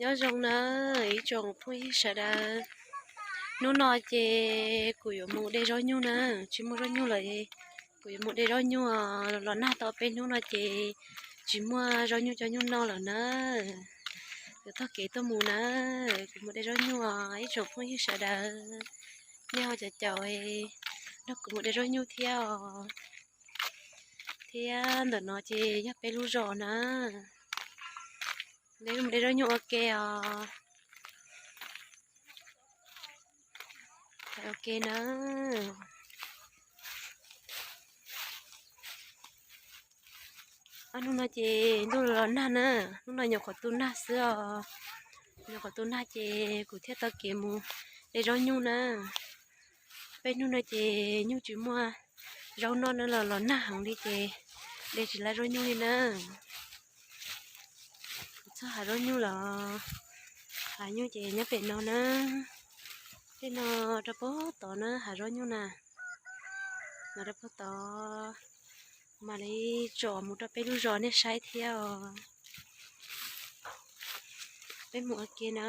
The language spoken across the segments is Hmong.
Nyob zoo na ib tsoom phooj ywg sawv daws. Hnub no ces kuv yuav mus de zaub nyuj na, tsis muaj zaub nyuj lawm. Kuv yuav mus de zaub nyuj los nag tau peb hnub no ces tsis muaj zaub nyuj cov nyuj no lawm na. Yuav taug kev tuaj mus na, kuv mus de zaub nyuj os ib tsoom phooj ywg sawv daws. Nej ho caum caum nrog kuv mus de zaub nyuj thiab os. Thiab ntawm no ces yog peb lub zos na. Peb mus de zaub nyuj ua ke os. Ua ke na. Ob hnub no ces ntuj los nag na, hnub no nyuam qhuav tu nag xwb os. Nyuam qhuav tu nag ces kuv thiaj taug kev mus de zaub nyuj na. Peb hnub no ces nyuj tsis muaj zaub noj na, los los nag heev li ces de tsis tau zaub nyuj li na. Txog hav zaub nyuj los, hav nyuj ces nyob pem no na. Tej no rau puag tod na, hav zaub nyuj na. No rau puag tod, mam li tsom mus rau peb lub zos nej saib thiab os. Peb mus ua ke na.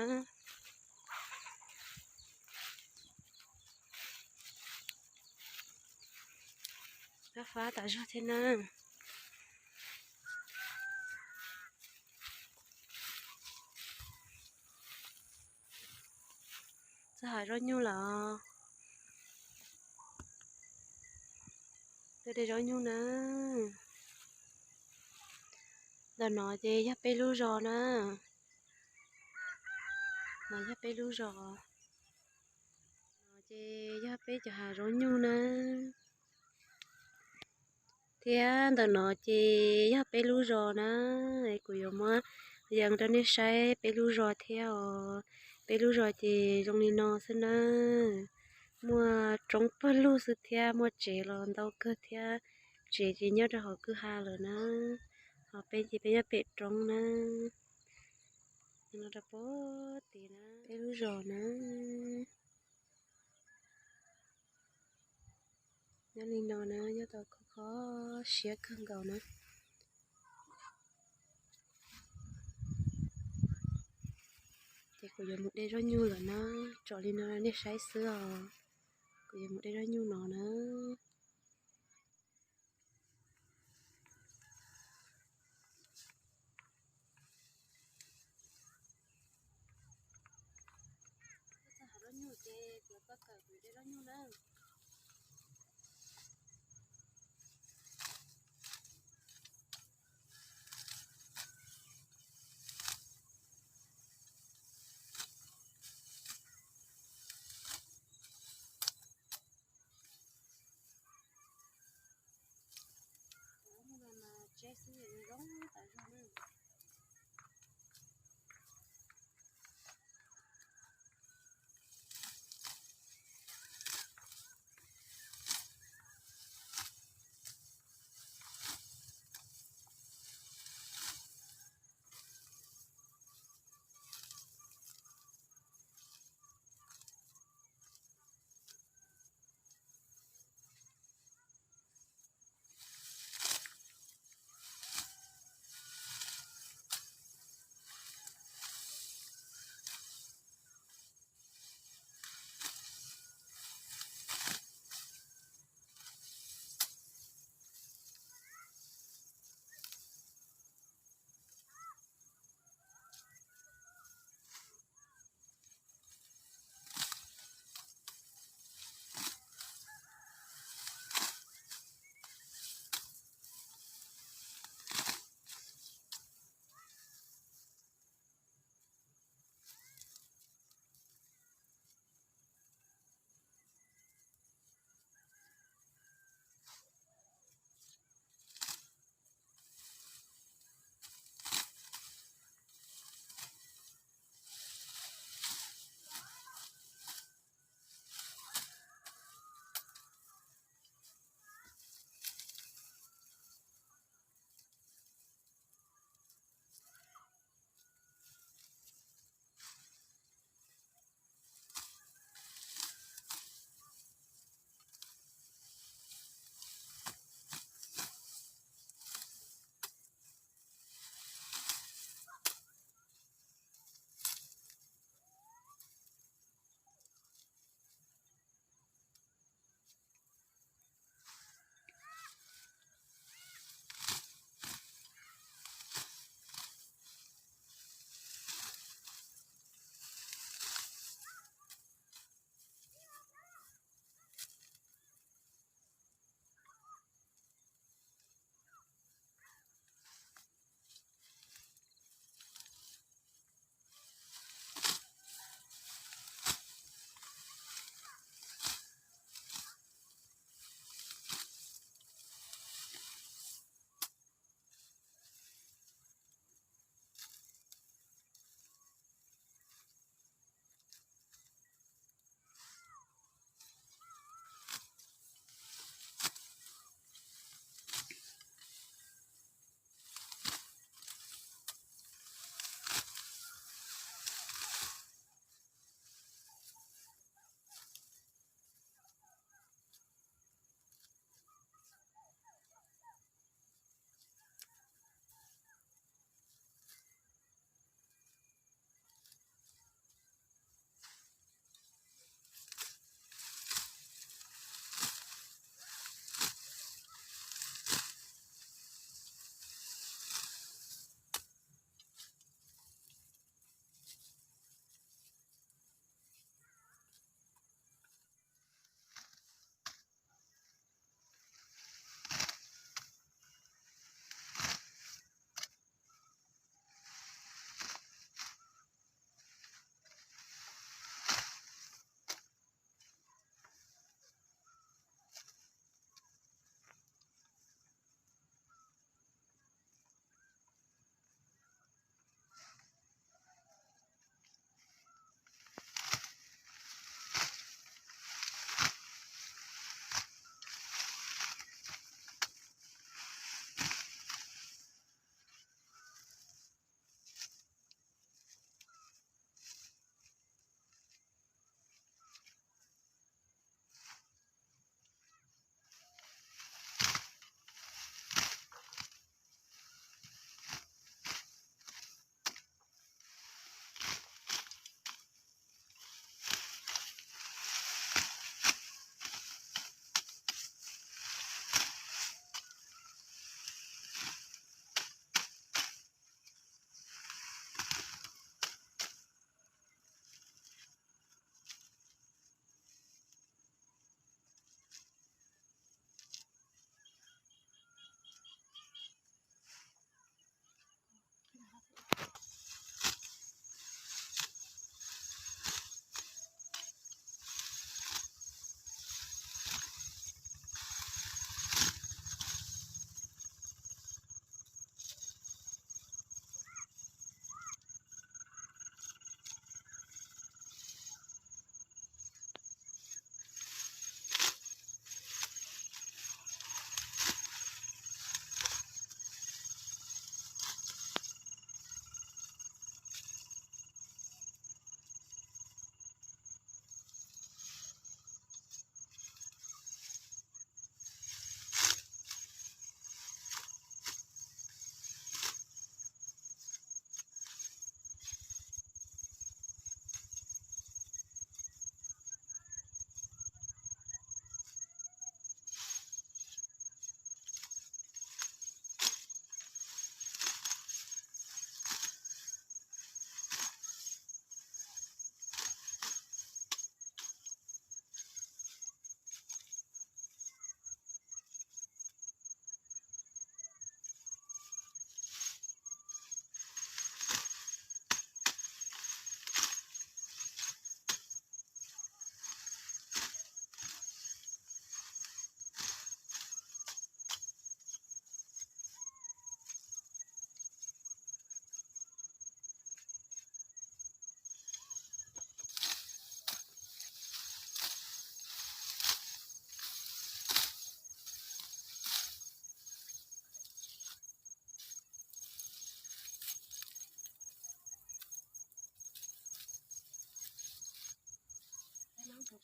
Fab fab tas zog thiab na. Txog hav zaub nyuj los. Tuaj de zaub nyuj na. Ntawm no ces yog peb lub zos na. No yog peb lub zos. No ces yog peb cov hav zaub nyuj na. Thiab ntawm no ces yog peb lub zos na. Kuv yuav muab yees rau nej saib peb lub zos thiab os. Peb lub zos ces zoo li no xwb na. Muaj roob pawg lug xwb thiab muaj tsev los ntau kawg thiab. Tsev ces nyob rau hauv kwj ha lawm na. Ho peb ces peb nyob pem roob na. Nyob rau puag tid na, peb lub zos na. Nyob li no na, nyob tau kho kho siab kawg nkaus na. Ces kuv yuav mus de zaub nyuj lawm na, tsom li no nej saib xwb os. Kuv yuav mus de zaub nyuj no na. Txog hav zaub nyuj ces kuv yuav kawm kuv de zaub nyuj na. Tseb xwb zoo tas zog na.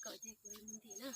Ces kuv mus ntim na.